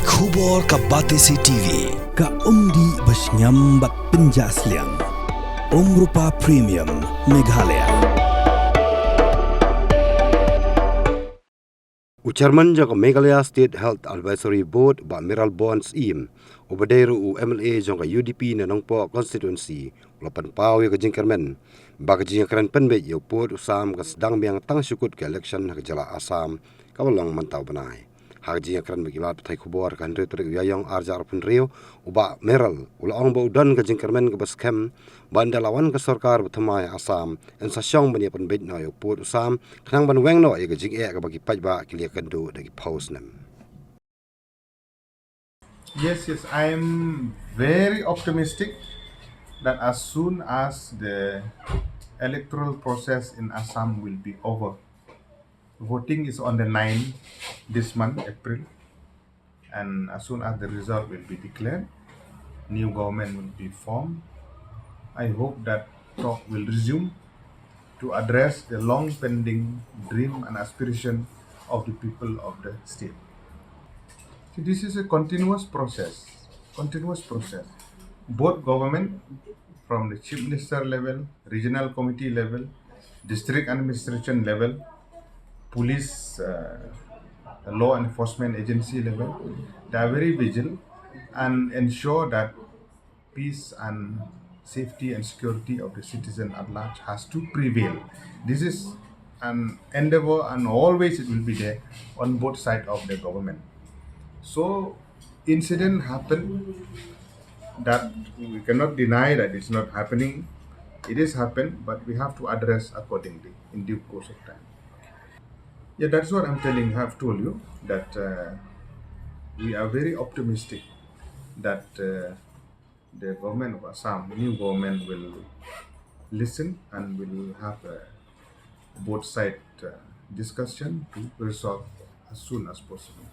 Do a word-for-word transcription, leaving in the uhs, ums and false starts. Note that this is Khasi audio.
Khubor ka Batesi T V, ka umdih ba shngiam bad pynjah sliang. Umrupa Premium, Meghalaya. U Chairman jong ka Meghalaya State Health Advisory Board, Bah Mayralborn Syiem, uba dei ruh u M L A jong ka U D P na Nongpoh Constituency, u la pynpaw ïa ka jingkyrmen ba ka jingïakren pynbeit ïa u pud u sam kan sdang biang tang sha kut ka election ha ka jylla Assam kaba long mynta u bnai. Ha ka jingïakren bad ki lad pathai khubor ka hynriew tarik u Ïaïong arhajar arphew hynriew, u Bah Mayral u la ong ba u don ka jingkyrmen kaba skhem ba ynda la wan ka sorkar ba thymmai ha Assam, yn sa shong ban ïa pynbeit noh ïa u pud u sam khnang ban weng noh ïa ka jingeh kaba ki paidbah ki la ïakynduh da ki phew snem. Yes, yes, I am very optimistic that as soon as the electoral process in Assam will be over, voting is on the ninth this month, April, and as soon as the result will be declared, new government will be formed. I hope that talk will resume to address the long pending dream and aspiration of the people of the state. See, this is a continuous process, continuous process. Both government, from the chief minister level, regional committee level, district administration level, police, uh, law enforcement agency level, they are very vigilant and ensure that peace and safety and security of the citizen at large has to prevail. This is an endeavor and always it will be there on both sides of the government. So incident happened that we cannot deny that it's not happening. It is happened, but we have to address accordingly in due course of time. Yeah, that's what I'm telling, I've told you that, uh, we are very optimistic that, uh, the government of Assam, new government, will listen and will have a both side, uh, discussion to resolve as soon as possible.